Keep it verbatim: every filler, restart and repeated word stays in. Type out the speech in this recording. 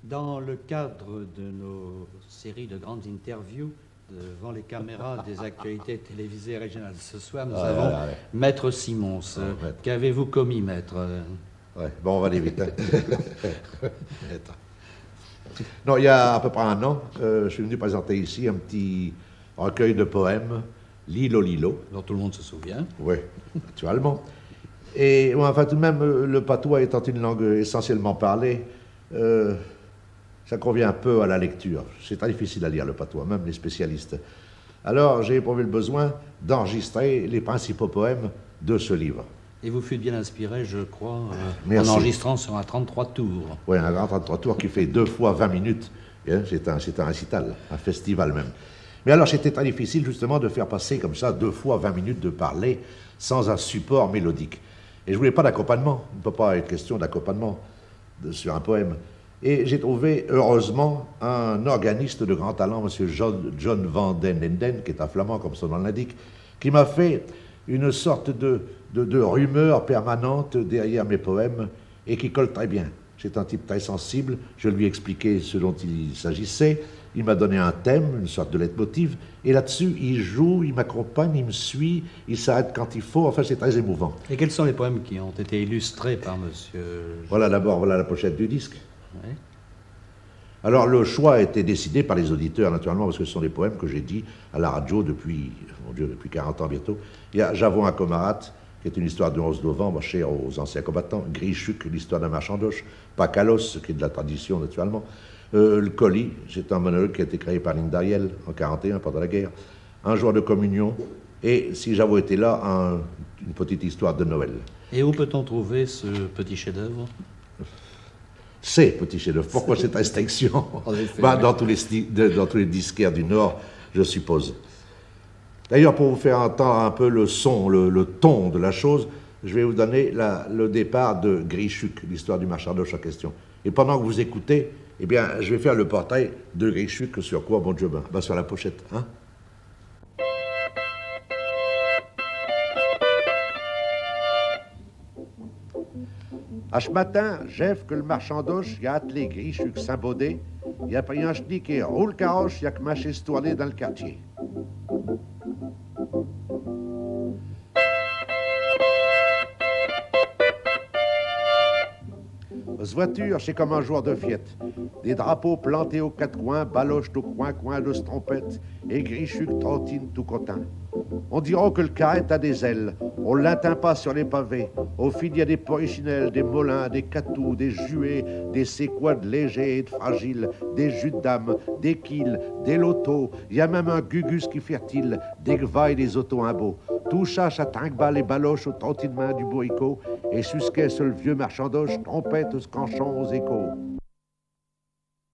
Dans le cadre de nos séries de grandes interviews devant les caméras des actualités télévisées régionales ce soir, nous avons Maître Simons. Qu'avez-vous commis, maître ? Ouais, bon, on va aller vite, hein. Non, il y a à peu près un an, euh, je suis venu présenter ici un petit recueil de poèmes, Lilo Lilo. Dont tout le monde se souvient. Oui, naturellement. Et, ouais, enfin, tout de même, euh, le patois étant une langue essentiellement parlée, euh, ça convient un peu à la lecture. C'est très difficile à lire, le patois, même les spécialistes. Alors, j'ai éprouvé le besoin d'enregistrer les principaux poèmes de ce livre. Et vous fûtes bien inspiré, je crois, euh, en enregistrant sur un trente-trois tours. Oui, un grand trente-trois tours qui fait deux fois vingt minutes. Hein, c'est un, c'est un récital, un festival même. Mais alors, c'était très difficile, justement, de faire passer comme ça deux fois vingt minutes de parler sans un support mélodique. Et je voulais pas d'accompagnement. Il ne peut pas être question d'accompagnement de, sur un poème. Et j'ai trouvé, heureusement, un organiste de grand talent, M. John, John van den Linden, qui est un Flamand, comme son nom l'indique, qui m'a fait une sorte de, de, de rumeur permanente derrière mes poèmes et qui colle très bien. C'est un type très sensible, je lui ai expliqué ce dont il s'agissait, il m'a donné un thème, une sorte de leitmotiv, et là-dessus, il joue, il m'accompagne, il me suit, il s'arrête quand il faut, enfin, c'est très émouvant. Et quels sont les poèmes qui ont été illustrés par monsieur... Voilà, d'abord, voilà la pochette du disque. Oui. Alors, le choix a été décidé par les auditeurs, naturellement, parce que ce sont des poèmes que j'ai dits à la radio depuis, mon Dieu, depuis quarante ans bientôt. Il y a J'avos un camarate, qui est une histoire de onze novembre, chère aux anciens combattants, Grichuc, l'histoire d'un marchand d'oches, Pacalos, qui est de la tradition, naturellement, euh, Le colis, c'est un monologue qui a été créé par Lynn Dariel en quarante et un pendant la guerre, Un jour de communion, et Si j'avos été là, un, une petite histoire de Noël. Et où peut-on trouver ce petit chef-d'œuvre ? Ces petits chefs-d'œuvre. Pourquoi cette restriction ? En effet, Bah, oui. Dans tous les, sti- de- dans tous les disquaires du Nord, je suppose. D'ailleurs, pour vous faire entendre un peu le son, le, le ton de la chose, je vais vous donner la- le départ de Grichuc, l'histoire du marchand d'oches en question. Et pendant que vous écoutez, eh bien, je vais faire le portrait de Grichuc sur quoi, bon Dieu, ben, ben, sur la pochette, hein ? Ach' matin, Jeff, que l'marchand d'oches, i a attelé Grichuc sin baudet, i a pris un schnick et roule caroche, i a k'minché s'tourner dins l'quartier. S'voiture, ch'est comme un jour d'fiête. Des drapeaux plantés aux quate coins, baloch'tent au coin-coin de s'trompette, et Grichuc trottine tout contint. On dirot que l'carette a des ailes, on l'intind pas sur les pavés. Au fil, i a des porichinelles, des molins, des catous, des juets, des séquois d'légers et d'fragiles, des jus d'dames, des quilles, des lotos, i a même un gugus qui fertile, des gvas et des autos in bos. Tout cha, cha trinque-balle et baloche au trottinemint du bourricot, et sus quai, ch'vieux marchand d'oches trompette s'canchant aux échos.